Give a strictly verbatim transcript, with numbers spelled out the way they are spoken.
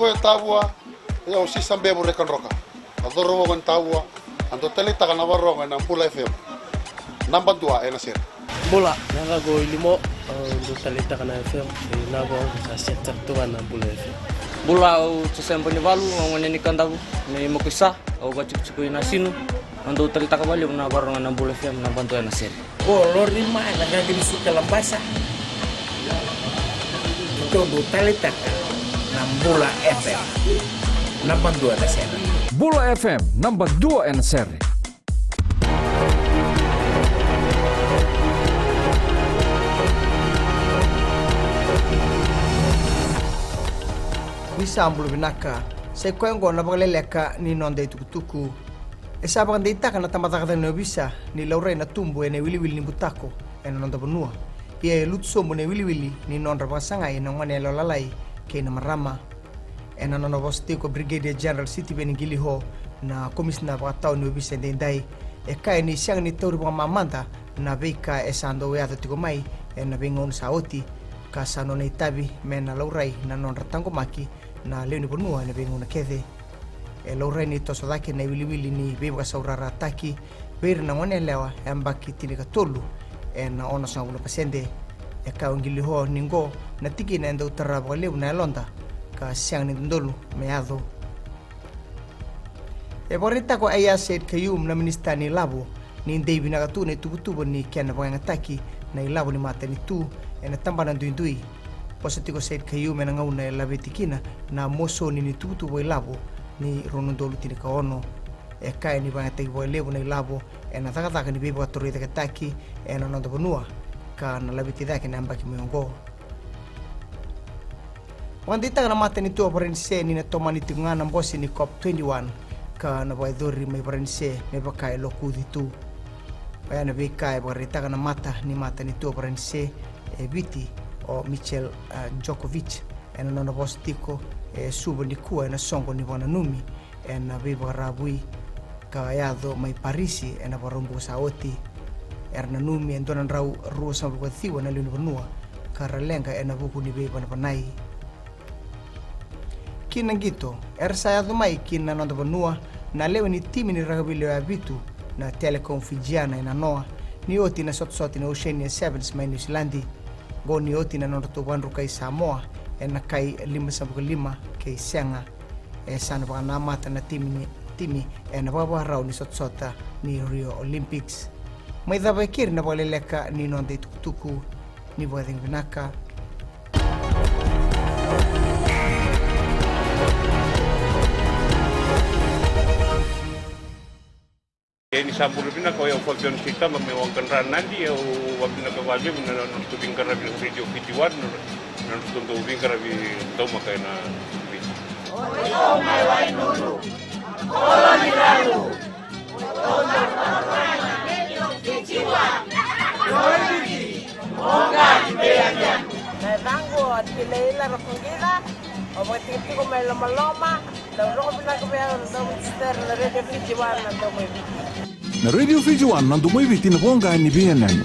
E Tavua, e au Sisa Bevu Rekadroka. A cauravou ni Tavua, a dau taleitaka na varogo ena Bula F M. Naba dua ena sere. Bula, na yacaqu o Ilimo, au dau taleitaka na F M, e na vau sa set sara tu ga na Bula F M. Bula, au Joseba ni Valu, au gone ni Kadavu, me Makuisa, au vatikotiko i Nasinu, au dau taleitaka valevu na varogo ena Bula F M, naba dua ena sere. Ko Lori mai na gagi ni suka Labasa. Tou dau taleitaka na Bula F M. Naba dua na sere. Bula F M, naba dua ena sere. Ni sa bula vinaka. Sa i koya oqo na vakaleleka ni noda itukutuku. E sa vakadeitaka na tabacakacaka ni ovisa ni laurai na tubu ena iwiliwili ni butako ena noda vanua. Ia e lutu sobu na iwiliwili ni nodra vakasagai na gone yalewa lalai kei na marama. Ena nona vosa tiko o Brigadier General Sitiveni Qiliho, na komisina vakatawa ni ovisa edaidai, e kaya ni sega ni tauri vakamamada na veika e sa dau yaco tiko mai ena veigauna sa oti, ka sa nona itavi me na laurai na nodra taqomaki na lewe ni vanua ena veigauna kece. E laurai ni toso cake na iwiliwili ni veivakasaurarataki vei ira na gone yalewa e yabaki tinikatolu ena onosagavulu na pasede. E kaya o Qiliho ni qo na tikina e dau tara vakalevu na yaloda ka sega ni dodonu me yaco. E vakaraitaka o Aiyaz Sayed-Khaiyum na minisita ni ilavo ni dei vinaka tu na ituvatuva ni kena vakayagataki na ilavo ni matanitu ena tabana duidui. Vosa tiko o Sayed-Khaiyum ena gauna e laveti kina na mosoni ni tuvatuva ilavo ni rua na udolu tinikaono. E kaya ni vakayagataki vakalevu na ilavo ena cakacaka ni veivakatorocaketaki ena noda vanua ka na laveti cake na yabaki mai oqo. Vakadeitaka na matanitu o Varanise ni na tomani tiko ga na bose ni COP twenty-one ka na vakayacori mai Varanise me vaka e lokuci tu. Oya na veika e vakaraitaka na mata ni matanitu o Varanise e Viti, o Michel, eh, Djokovic, ena nona vosa tiko e Suva nikua ena soqo ni vakananumi ena veivakarau ka yaco mai Parisi ena Vakaraubuka sa oti. Era nanumi e dua na drau ruasagavulu ka ciwa na lewe ni vanua ka ra leqa ena vuku ni veivanavanai. Ki na qito, era sa yaco mai ki na noda vanua na lewe ni timi ni rakavi lewe vitu na Telecom Fijiana e nanoa ni oti na sotasota ni Oceania Sevens mai Niusiladi. Qo ni oti na nodratou vakadrukai Samoa ena kai limasagavulu ka lima kei sega. E sa na vakanamata na timi ni, timi ena vakavakarau ni sotasota ni Rio Olympics. Mai cava e keri na vakaleleka ni noda itukutuku. Ni vakacegu vinaka. E ni sa bula vinaka, o yau Fabian Seitama mai Waqadra, Nadi. Au vakavinavinaka vakalevu na nodratou veiqaravi na Radio Fiji One, na nodratou dau veiqaravi daumaka ena Viti. Na yacaqu o Tilaila Rakoqila, au vakatikotiko mai Lomaloma. Dau rogo vinaka vei au na Domo Minister na Radio Fiji One na Domo i Viti. Na Radio Fiji One na Domo i Viti, na voqa ni veiyanuyanu.